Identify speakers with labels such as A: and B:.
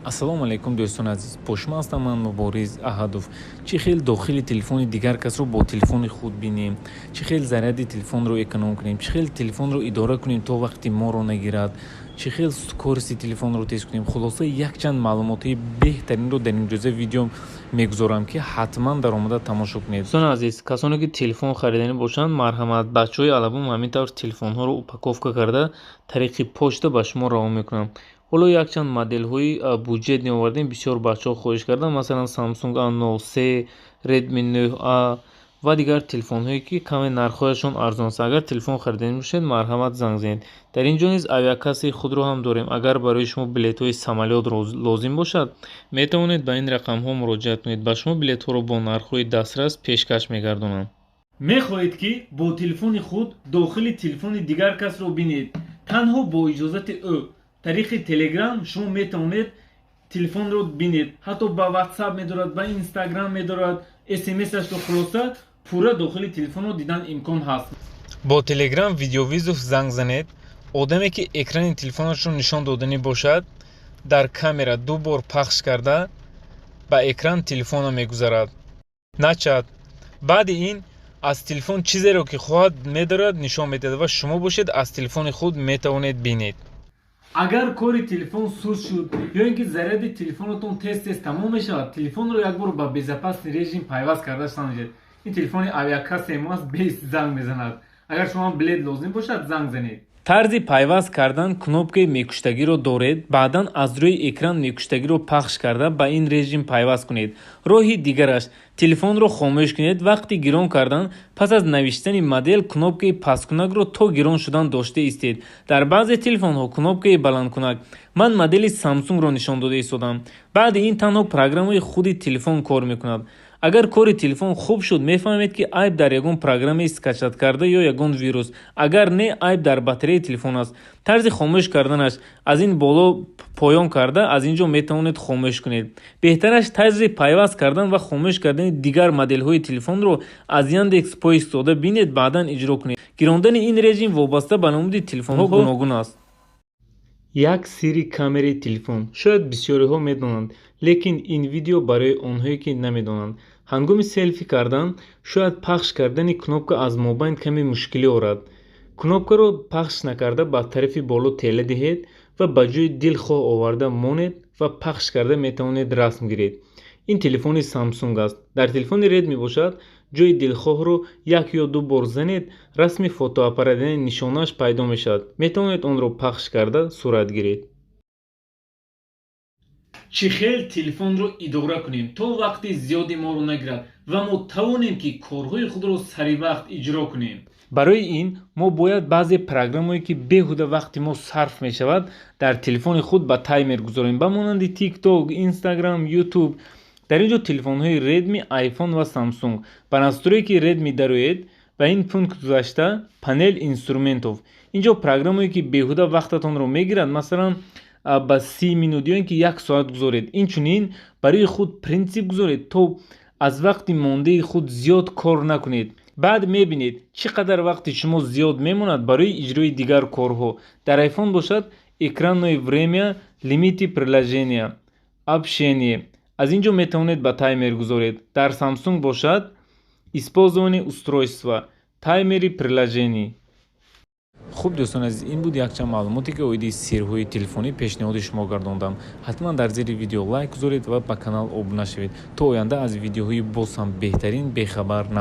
A: Ассалому алайкум, дӯстони азиз, бо шумо ҳастам ман, Мубориз Аҳадов. Чӣ хел дохили телефони дигар касро бо телефони худ бинем, чӣ хел заряди телефонро эконом кунем, чӣ хел телефонро идора кунем, то вақти моро нагирад, чӣ хел скорости телефонро тез кунем, хулоса, якчанд маълумотҳои беҳтаринро дар имрӯза видео мегузорам, ки ҳатман дар омада тамошо кунед.
B: Дӯстони азиз, касоне ки телефон хариданӣ бошанд, марҳамат, бачаҳои Алабум ҳамин тавр телефонҳоро упаковка карда, тариқи почта ба шумо равон мекунанд. Ҳоло якчанд моделҳои бюджетный овардем, бисёр бачаҳо хоҳиш карданд, масалан, Samsung A03, Redmi 9A ва дигар телефонҳое, ки каме нархҳояшон арзон аст. Агар телефон хариданӣ бошед, марҳамат, занг занед. Дар ин ҷо низ авиакассаи худро ҳам дорем. Агар барои шумо билетҳои самолёт лозим бошад, метавонед ба ин рақамҳо муроҷиат кунед, ба шумо билетҳоро бо нархҳои дастрас пешкаш мегардонанд.
A: Мехоҳед, ки бо телефони худ дохили телефони дигар касро бинед, танҳо бо иҷозати ӯ? Тариқи Телеграм шумо метавонед телефонро бинед, ҳатто ба Ватсап медорад, ба Инстаграм медорад, смсашро, хулоса, пурра дохили телефонро дидан имкон ҳаст.
B: Бо Телеграм видеовызов занг занед. Одаме ки экрани телефонашро нишон доданӣ бошад, дар камера ду бор пахш карда, ба экран телефона мегузарад. Начать. Баъди ин аз телефон чизеро ки хоҳад, медорад, нишон медиҳад ва шумо бошед, аз телефони худ метавонед бинед.
A: Агар кори телефон суст шуд ё ин ки заряди телефонатон тез тез тамом мешавад, телефонро як бор ба безопасный режим пайваст карда санҷед. Ин телефони авиакассаи мо аст, беист занг мезанад. Агар шумо билет лозим бошад, занг занед.
B: Тарзи пайваст кардан: кнопкаи мекуштагиро доред, баъдан аз рӯи экран мекуштагиро пахш карда, ба ин режим пайваст кунед. Роҳи дигараш: телефонро хомӯш кунед, вақти гирон кардан пас аз навиштани модел кнопкаи пасткунакро то гирон шудан дошта истед. Дар баъзе телефонҳо кнопкаи баландкунак. Ман модели Самсунгро нишон дода истодам. Баъди ин танҳо программаи худи телефон кор мекунад. Агар кори телефон хуб шуд, мефаҳмед, ки айб дар ягон программаи скачать карда ё ягон вирус. Агар не, айб дар батареяи телефон аст. Тарзи хомӯш карданаш: аз ин боло поён карда, аз ин ҷо метавонед хомӯш кунед. Беҳтараш, тарзи пайваст кардан ва хомӯш кардани дигар моделҳои телефонро аз Яндекс поиск дода бинед, баъдан иҷро кунед. Гирондани ин режим вобаста ба намуди телефонҳо гуногун аст. Як сирри камераи телефон. Шояд бисёриҳо медонанд, лекин ин видео барои онҳое, ки намедонанд. Ҳангоми селфи кардан шояд пахш кардани кнопка аз мобайн каме мушкилӣ орад. Кнопкаро пахш накарда, ба тарафи боло тела диҳед ва ба ҷои дилхоҳ оварда монед ва пахш карда метавонед расм гиред. Ин телефони Самсунг аст. Дар телефони Редми бошад, ҷои дилхоҳро як ё ду бор занед, расми фотоаппарат, яъне нишонааш пайдо мешавад, метавонед онро пахш карда сурат гиред.
A: Чӣ хел телефонро идора кунем, то вақти зиёди моро нагирад ва мо тавонем, ки корҳои худро саривақт иҷро кунем?
B: Барои ин мо бояд баъзе программое, ки беҳуда вақти мо сарф мешавад, дар телефони худ ба таймер гузорем, ба монанди ТикТок, Инстаграм, Ютуб. Дар ин ҷо телефонҳои Редми, Айфон ва Самсунг. Ба настройки Редми дароед, ба ин пункт гузашта, панель инструментов. Ин ҷо программое, ки беҳуда вақтатонро мегирад, масалан, ба 30 минут ё ин ки як соат гузоред. Инчунин барои худ принсип гузоред, то аз вақти мондаи худ зиёд кор накунед. Баъд мебинед, чӣ қадар вақти шумо зиёд мемонад барои иҷрои дигар корҳо. Дар Айфон бошад, экранное время, лимиты приложения, общение, аз ин ҷо метавонед ба таймер гузоред. Дар Самсунг бошад, использование устройства, таймеры приложений.
A: Хуб, дӯстони азиз, ин буд якчанд маълумоте, ки оиди сирҳои телефонӣ пешниҳоди шумо гардондам. Ҳатман дар зери видео лайк гузоред ва ба канал обуна шавед, то оянда аз видеоҳои боз ҳам беҳтарин бехабар.